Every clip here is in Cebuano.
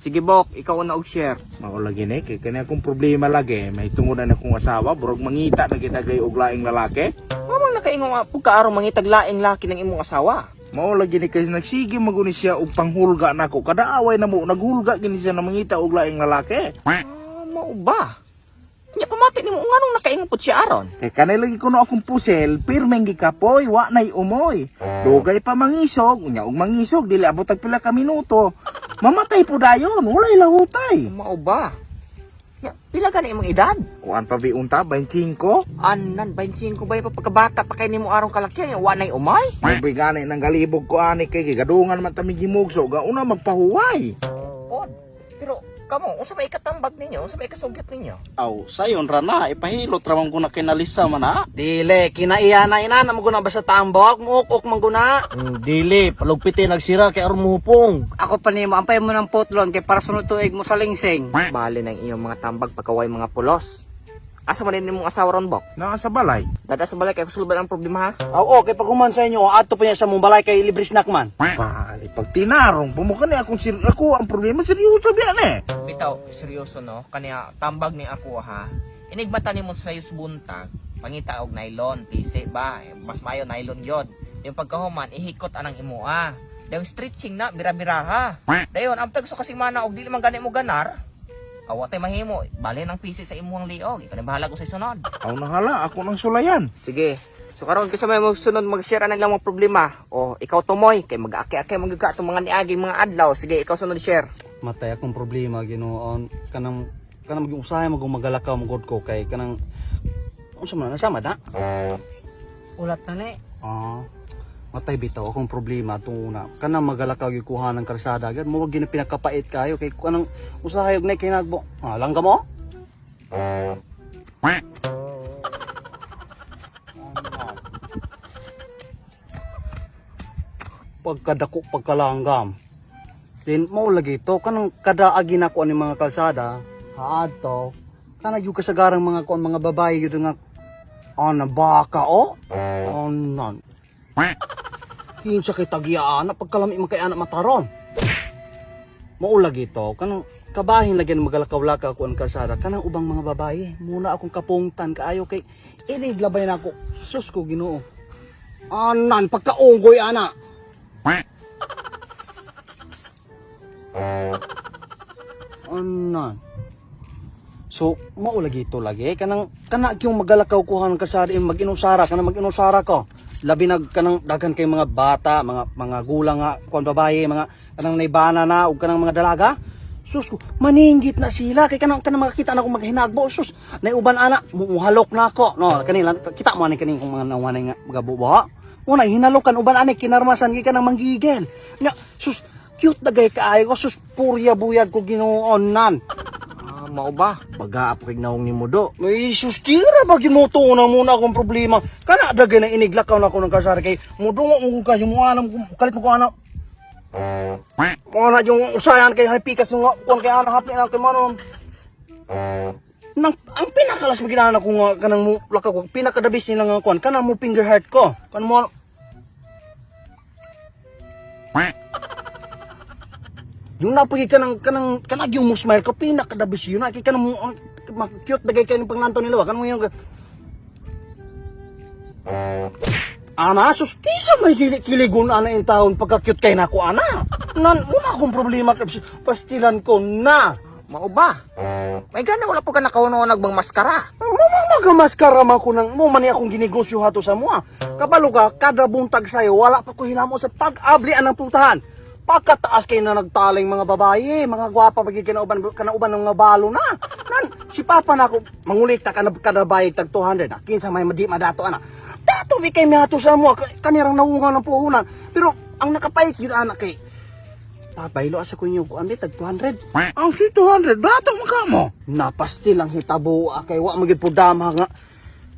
Sige Bok, ikaw una og share. Mao lagi ni kay kani akong problema lagi, may tungod na akong asawa, burog mangita na kita kay og laing lalaki. Mamang nakaingon nga pugkaarong mangitag laing laki ng imong asawa. Mao lagi ni kay nagsige maguni siya og panghulga nako. Kada away na mo naghulga gini siya na mangita og laing lalaki. Ah, mao ba? Nya pamati nimo nganong nakaingon pud siya aron? Kay kanay lagi kuno akong pusel, pirmeng gikapoy, wa nay umoy. Dugay pa mangisog, unya og mangisog dili abot og pila ka minuto. Mamatay po dayon, walay lahutay. Mao ba? Nya pila gani imong edad? Kuan pa vi unta 25. Anan 25 ba pa pagkabata pa kay nimo arong kalaki wa nay umay? Mobi gani nang galibog ko ani kay gigadungan man ta migimugso, gauna magpahuway. Pod. Pero kamo unsa may ikatambag ninyo? Unsa may ikasugyot ninyo? Aw, sayon ra na, ipahilot ra man ko na kinalisa man ha. Dili, kinaiya na ina na mo guna basta tambok, muukok man guna. Dili, palugpiti nagsira kay aron muhupong. Ako pa nimo, ampay mo ng putlon kay para sunod tuig mo sa lingsing. Bali ng iyong mga tambag pagkaway mga pulos. Asa man din imong asawa ron, Bok? Naa sa balay. Dada sa balay kay kusulban ang problema ha. Aw, okay, pag human sa inyo, adto pa niya sa mong balay kay libre snack man. Bali, pag tinarong, pumuka ni akong sir ako ang problema seryoso biya ni. Bitaw, seryoso no? Kaniya, tambag ni ako ha. Inigbata nimo sa sayos buntag, pangita og nylon, tisi ba? Mas mayo nylon yon. Yung pagkahuman, ihikot anang imoa. Dayong stretching na, bira-bira ha. Dayon, amtag sa kasimana og dili man gani mo ganar. Awa tay mahimo, bali ng pisi sa imuhang liog. Ikaw na bahala ko sa sunod. Aw nahala, ako nang sulayan. Sige. So karon kinsa may sunod mag-share anang ilang mga problema. O ikaw tumoy kay mag-aki-aki man gyud ka atong mga niaging mga adlaw. Sige, ikaw sunod share. Matay akong problema Ginoon kanang kanang maging usahay magong magalakaw magod ko kay kanang unsa man na sama na? Ulat na ni. Ah. Matay bitaw akong problema itong una. Kanang magalakaw gyud kuha ng kalsada gyud mo wag gyud na pinakapait kayo kay kanang usahay og nay kinagbo. Ah, langga mo? Pagkadako pagkalanggam. Then mao lagi to kanang kada agi na ko ani mga kalsada, haadto kanang gyud kasagarang mga kuan mga babae gyud nga ana baka oh. Anan. Kinsa kay tagiya ana pagkalami man kay ana mataron. Mao lagi to kanang kabahin lagi ng magalakaw-lakaw ko ang kalsada kanang ubang mga babae muna akong kapungtan kaayo kay inig labay na ako sus ko Ginoo. Anan pagkaunggoy ana. Anan. So, mao lagi ito lagi. Kanang, kana yung magalakaw kuha ng kasari, mag-inusara, kanang mag-inusara ko. Labi nag kanang daghan kay mga bata, mga mga gulang nga, kuan babae, mga kanang naibana na ug kanang mga dalaga. Sus ko, maninggit na sila kay kanang kanang makakita na akong maghinagbo. Sus, naiuban ana, muhalok na ako. No, kanila kita mo ani kaning kung mga nawanay nga magabubo. Una hinalokan uban ani kinarmasan kay kanang manggigil. Nga, sus, cute na gay kaayo ko. Sus, purya buyag ko Ginoon nan. Ah, mao ba? Pag-aap kay naong nimo do. Ay, sus, tira ba ginuto na muna akong problema. Kana dagay na iniglakaw na ako ng kasari kay mudungo mo ko kayo mo alam kalit mo ko ana. Mo na yung usayan kay pikas nga kuan kay ana hapni na kay manon. Nang ang pinakalas mo ginana ko nga kanang mo lakaw ko pinakadabis nila nga kuan kanang mo finger heart ko. Kan mo Yung napagi ka ng kanang kanag yung mo smile ko pinakadabis yun na kay kanang mo cute dagay kay ng panglanto nila kan mo yung Ana, sus, kisa may kiligon ana in taon pagka cute kay nako ana. Nan, muna akong problema kay pastilan ko na. Mao ba? May gana wala po ka nakauno nagbang maskara. Mo magamaskara man ko nang mo man ni akong ginegosyo hato sa mua. Kabalo ka kada buntag sayo wala pa ko hinamo sa pag-abli anang putahan. Pagkataas kay na nagtaling mga babae, mga gwapa pagi kinauban kanauban ng mga balo na. Nan si papa nako mangulikta ka na kada bayad tag 200 na kinsa may madi madato ana. Dato mi kay mihato sa mua kanirang naunga ng puhunan. Pero ang nakapait yun anak kay Pabaylo asa ko inyo kuan tag 200. Ang si 200, dato man ka mo. Napastil ang hitabo ah, kay wa magid po dama nga.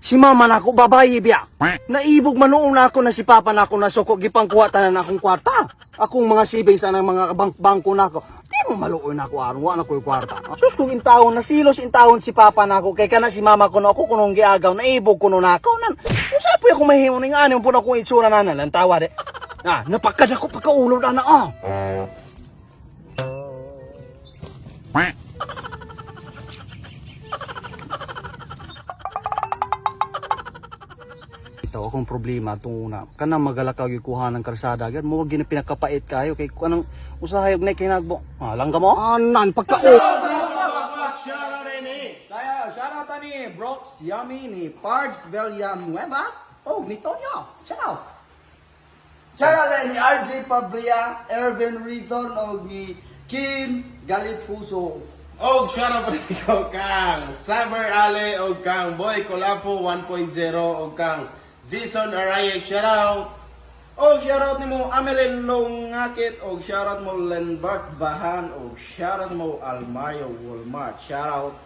Si mama nako babayi biya. Naibog man noon ako na si papa nako na suko gipangkuha tanan akong kwarta. Akong mga savings anang mga bangko nako. Di mo maluoy nako aron wa na ko'y kwarta. Sus kung intawon na silos intawon si papa nako kay kana si mama ko na ako kunong giagaw naibog kuno nako nan. Unsa po ako mahimo ning ani mo po na akong itsura na lang tawa de. Na napakad ako pagkaulod ana oh. Ito akong problema itong una. Kanang magalakaw yung kuha ng kalsada gyud mo gina pinakapait kayo kay kanang usahay og kinagbo. Ah, langga mo. Anan pagka. Kaya shoutout ni Brooks Yummy ni Pards Villanueva oh ni Tonyo. Shoutout. Shoutout ni RJ Fabria, Ervin Rizon og ni Kim Galipuso. Og shoutout pa ikaw kang Saber Ale og kang Boy Colapo 1.0 og kang Jason Araya, shoutout. Og shoutout nimo Amelin Longakit og shoutout mo Lenbert Bahan og shoutout mo Almario Walmart. Shoutout.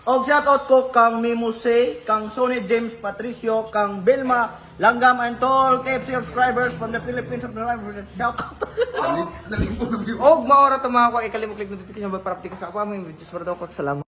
Og shoutout ko kang Mimuse, kang Sonny James Patricio, kang Vilma Langgam and to all KFC subscribers from the Philippines of the Shoutout. Og maora to mga kwa ikalimok click notification bell para update ka sa ako among videos. Salamat.